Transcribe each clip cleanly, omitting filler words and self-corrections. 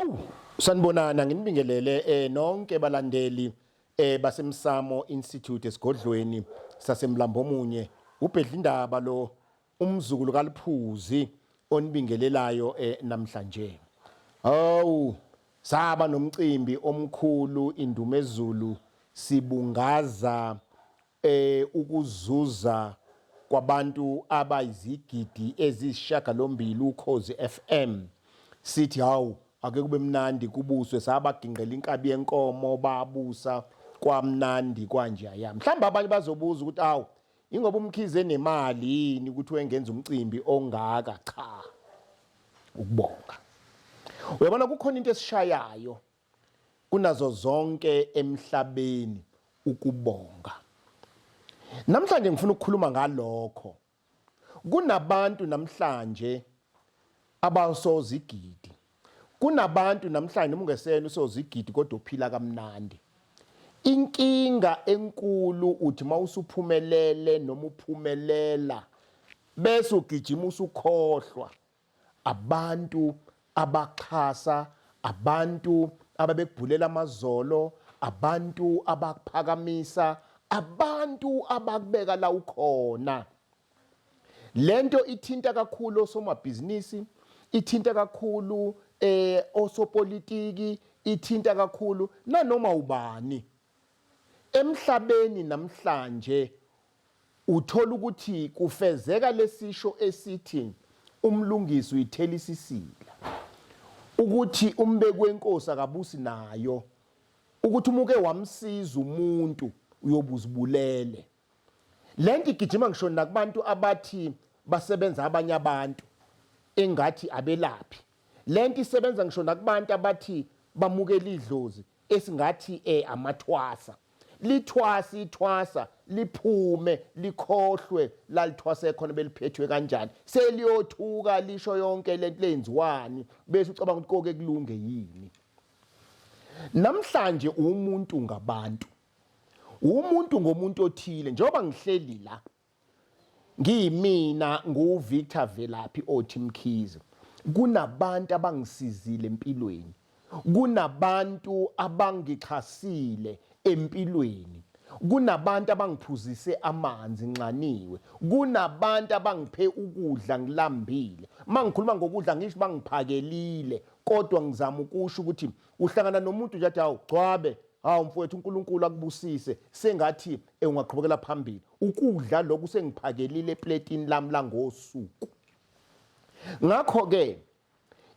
Awu sanibonana nginibingelele nonke balandeli basemsamo Institute esigodlweni sasemlambomunye uBhedlindaba lo umzukulu kaLiphuzi onibingelelayo namhlanje. Awu saba nomcimbi omkhulu indumezulu sibungaza ukuzuza kwabantu abayizigidi eziyisishiyagalombili Ukhozi FM sithi hawu ake kube mnandi kubuswe sabaginqela inkabi yenkomo babusa kwamnandi kwanjaya. Mhlawumbe abanye bazobuza ukuthi awu ingoba uMkhize enemali yini ukuthi wengenza umcimbi ongaka. Cha, ukubonga. Uyabona kukhona into esishayayo kunazo zonke emhlabeni, ukubonga. Namhlanje ngifuna ukukhuluma ngalokho. Kunabantu namhlanje abasozigidi. Kunabantu namhlanje noma ungesena usozigidi kodwa uphila kamnandi. Inkinga enkulu uthi mawusuphumelele noma uphumelela bese ugijima usukhohlwa abantu abaxhasa, abantu ababekubhulela amazolo, abantu abakuphakamisa, abantu abakubeka la ukhona. Lento ithinta kakhulu osomabhizinisi, ithinta kakhulu osopolitiki, ithinta kakhulu nanoma ubani. Emhlabeni namhlanje uthola ukuthi kufezeka lesisho esithi umlungisi uyithela isisila, ukuthi umbeki wenkosi akabusi nayo, ukuthi uma uke wamsiza umuntu uyobuzibulele. Lento igijima ngisho nakubantu abathi basebenza abanye abantu engathi abelaphi. Lento isebenza ngisho nakubantu abathi bamukela idlozi esingathi amathwasa. Lithwasa ithwasa liphume likhohlwe lalithwase khona beliphethwe kanjani. Seliyothuka lisho yonke lento lenziwani bese ucabanga ukuthi koke kulunge yini. Namhlanje umuntu ngabantu. Umuntu ngomuntu othile njengoba ngihleli la ngiyimina nguVictor Velaphi othi Mkhize, kunabantu abangisizile empilweni, kunabantu abangixhasile empilweni, kunabantu abangiphuzise amanzi nxaniwe, kunabantu abangiphe ukudla ngilambile. Uma ngikhuluma ngokudla ngisho bangiphakelile, kodwa ngizama ukusho ukuthi uhlangana nomuntu nje athi hawu gcwabe, hawu mfowethu uNkulunkulu akubusise, sengathi ungaqhubekela phambili. Ukudla lokhu sengiphakelile epletini lami langosuku. Ngakho-ke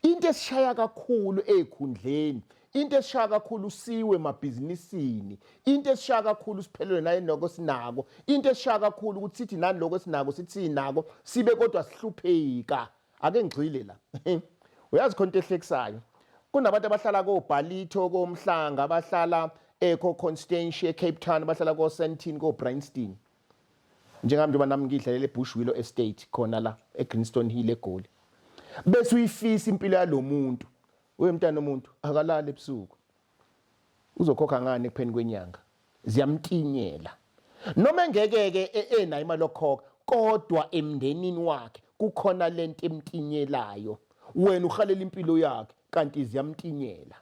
into esishaya kakhulu ey'khundleni, into esishaya kakhulu siwe emabhizinisini, into esishaya kakhulu siphelelwe naye noko sinako, into esishaya kakhulu ukuthi sithi nani lokho esinako sithi sinako sibe kodwa sihlupheka. Ake ngigxile la. Uyazi khona into ehlekisayo. Kunabantu abahlala koBallito, koMhlanga, abahlala ko-Constantia, eCape Town, abahlala ko-Sandton, ko-Bryanston. Njengami njengoba nami ngidlalela eBushwillow Estate khona la eGreenstone Hill eGoli. Bese uyifisa impilo yalomuntu. Uye mntana omuntu akalali ebusuku. Uzokhokha ngani ekupheni kwenyanga? Ziyamtinyela. Noma engeke-ke enayo imali yokukhokha, kodwa emndenini wakhe kukhona lento emtinyelayo. Wena uhalela impilo yakhe kanti ziyamtinyela.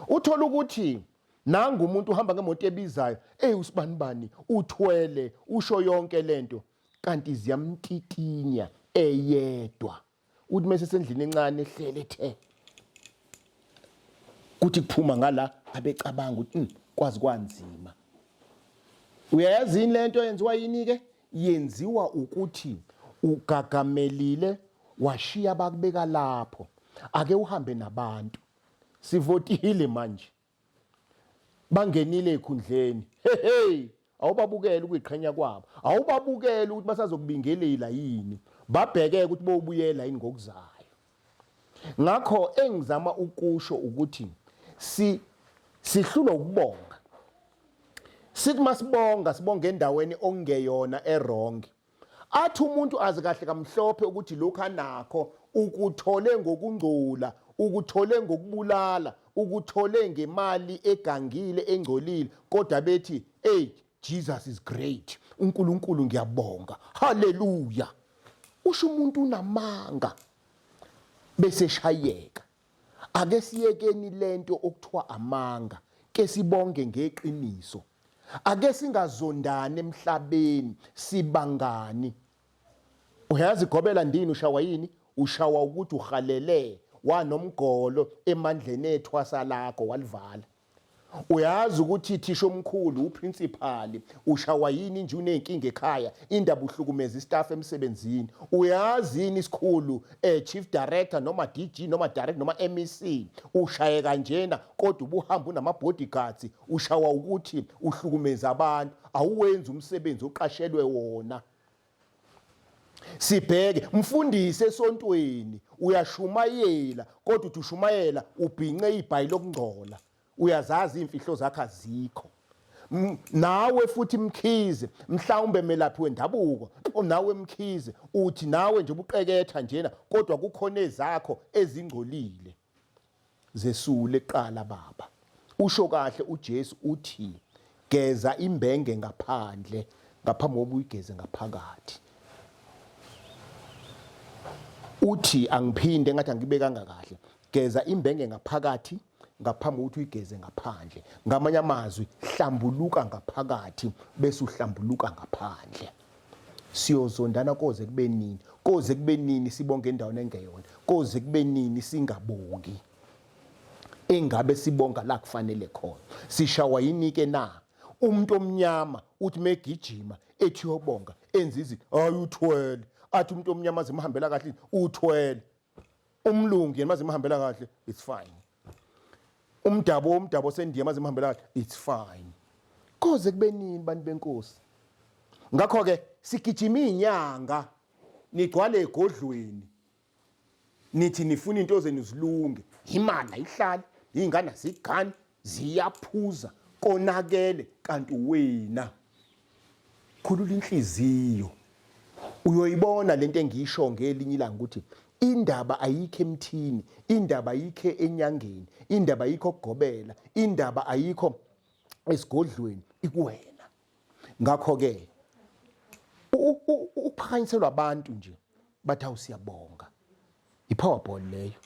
Uthola ukuthi nangu umuntu uhamba ngemoto ebizayo, ey usibanibani uthwele, usho yonke lento kanti ziyamtitinya eyedwa. Uthi mese sendlini encane ehlele ethe kuthi kuphuma ngala abecabanga ukuthi kwazi kwanzima. Uyayazi yini lento yenziwa yini ke? Yenziwa ukuthi ugagamelile washiya bakubeka lapho. Ake uhambe nabantu. Sivotile manje. Bangenile ekhundleni. Hey hey, awubabukele ukuyiqhenya kwabo. Awubabukele ukuthi basazokubingelela yini. Babheke ukuthi bobuyela yini ngokuzayo. Ngakho engizama ukusho ukuthi Si sihlulwa ukubonga. Sithi masibonga sibonga endaweni okungeyona e-wrong. Athi umuntu azi kahle kamhlophe ukuthi lokhu anakho ukuthole ngokungcola, ukuthole ngokubulala, ukuthole ngemali egangile engcolile, kodwa bethi ey Jesus is great, uNkulunkulu ngiyabonga, haleluya. Usho umuntu unamanga bese shayeka. Ake siyekeni lento okuthiwa amanga, ke sibonge ngeqiniso. Ake singazondani emhlabeni, sibangani. Uyazi gobela ndini ushawa yini? Ushawa ukuthi uhalele wanomgolo emandleni ethwasa lakho walivala. Uyazi ukuthi thisha omkhulu uprincipal ushawa yini nje unenkinga ekhaya indaba uhlukumeza istaff emsebenzini uyazi yini isikhulu eh chief director noma DG noma director noma MEC ushaye kanjena kodwa ubuhamba unama bodyguards ushawa ukuthi uhlukumeza abantu awuwenzi umsebenzi oqashelwe wona Sibheke mfundisi esontweni uyashumayela kodwa uthi ushumayela ubhince ibhayi lokungcola uyazazi imfihlo zakhe azikho nawe futhi mkhize mhlawumbe melaphi wendabuko nawe mkhize uthi nawe nje ubuqeketha njena kodwa kukhona ezakho ezingcolile Zesule kuqala baba. Usho kahle uJesu uthi geza imbenge ngaphandle ngaphambi kokuba uyigeze ngaphakathi. Uthi angiphinde ngathi angibekanga kahle. Geza imbenge ngaphakathi ngaphambi kokuthi uyigeze ngaphandle. Ngamanye amazwi hlambuluka ngaphakathi bese uhlambuluka ngaphandle. Siyozondana koze kube nini? Koze kube nini sibonge endaweni engeyona? Koze kube nini singabongi? Engabe sibonga la kufanele khona. Sishawa yini ke na? Umuntu omnyama uthi megijima ethi uyobonga enza izinto, hayi uthwele. Athi umuntu omnyama zimhambela kahle uthwele. Umlungu yena mazimhambela kahle it's fine. Umdabo umdabo osendiya mazimhambela kahle it's fine. Koze kube nini bantu benkosi? Ngakho ke sigijima izinyanga nigcwale egodlweni nithi nifuna into zenu zilunge imali ayihlali izingane azigani ziyaphuza konakele kanti wena khulula inhliziyo uyoyibona lento engiyisho ngelinye ilanga ukuthi indaba ayikho emthini indaba ayikho enyangeni indaba ayikho okugobela indaba ayikho esigodlweni ikuwena ngakho ke ukuphakanyiselwa abantu nje bathi awusiyabonga ipowerball leyo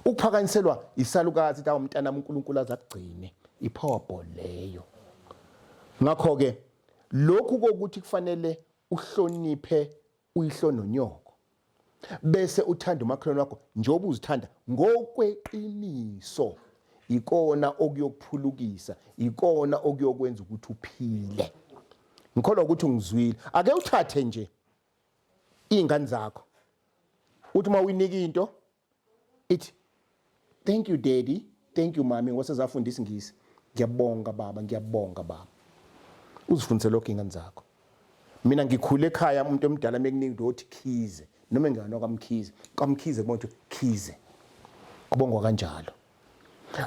Ukuphakanyiselwa isalukazi tawo mntanami uNkulunkulu azakugcine ipowerball leyo. Ngakho ke lokhu kokuthi kufanele uhloniphe uyihlo nonyoko bese uthanda umakhelwane wakho njengoba uzithanda ngokweqiniso ikona okuyokuphulukisa ikona okuyokwenza ukuthi uphile ngikholwa ukuthi ungizwile ake uthathe nje iy'ngane zakho uthi uma uyinika into ithi thank you daddy thank you mami ngoba sezafunda isingisi ngiyabonga baba ngiyabonga baba uzifundise lokho iy'ngane zakho mina ngikhule ekhaya umuntu omdala mekuningi into othi khize noma engane kwamkhize kwamkhize kubona ukuthi khize kubongwa kanjalo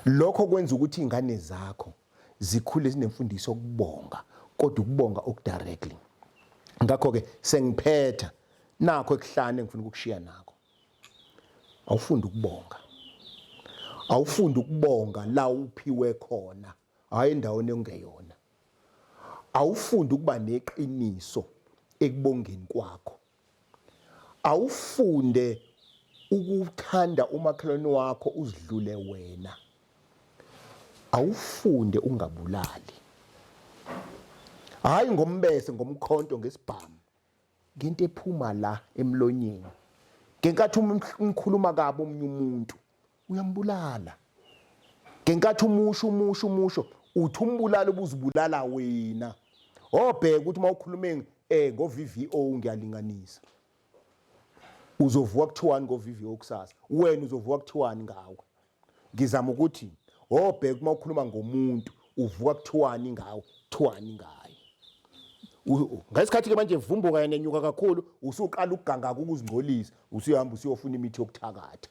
lokho kwenza ukuthi iy'ngane zakho zikhule zinemfundiso yokubonga kodwa ukubonga okudirectly ngakho-ke sengiphetha nakho ekuhlane engifuna ukukushiya nakho awufunde ukubonga awufunde ukubonga la uphiwe khona hhayi endaweni okungeyona awufunde ukuba neqiniso ekubongeni kwakho Awufunde ukuthanda umakhelwane wakho uzidlule wena. Awufunde ungabulali. Hayi ngombese ngomkhonto ngesibhamu. Ngento ephuma la emlonyeni. Ngenkathi umkhuluma kabi omunye umuntu uyambulala. Ngenkathi umusho umusho umusho uthi umbulala ubuzibulala wena. Obheka ukuthi uma ukhulume eh ngo VVO ngiyalinganisa. Uzovuka kuthiwani ngo VVO kusasa? Wena uzovuka kuthiwani ngawe? Ngizama ukuthi obheka uma ukhuluma ngomuntu uvuka kuthiwani ngawe, kuthiwani ngaye. Ngesikhathi ke manje vumbuka yena enyuka kakhulu usuqala ukuganga ukuzingcolisa, usuyahamba usuyofuna imithi yokuthakatha.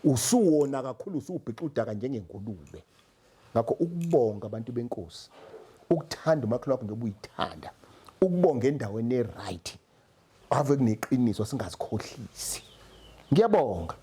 Usuwona kakhulu, usubhixa udaka njengengulube. Ngakho ukubonga abantu benkosi, ukuthanda umakhelwane wakho njengoba uyithanda, ukubonga endaweni e-right, ave kuneqiniso, singazikhohlisi. Ngiyabonga.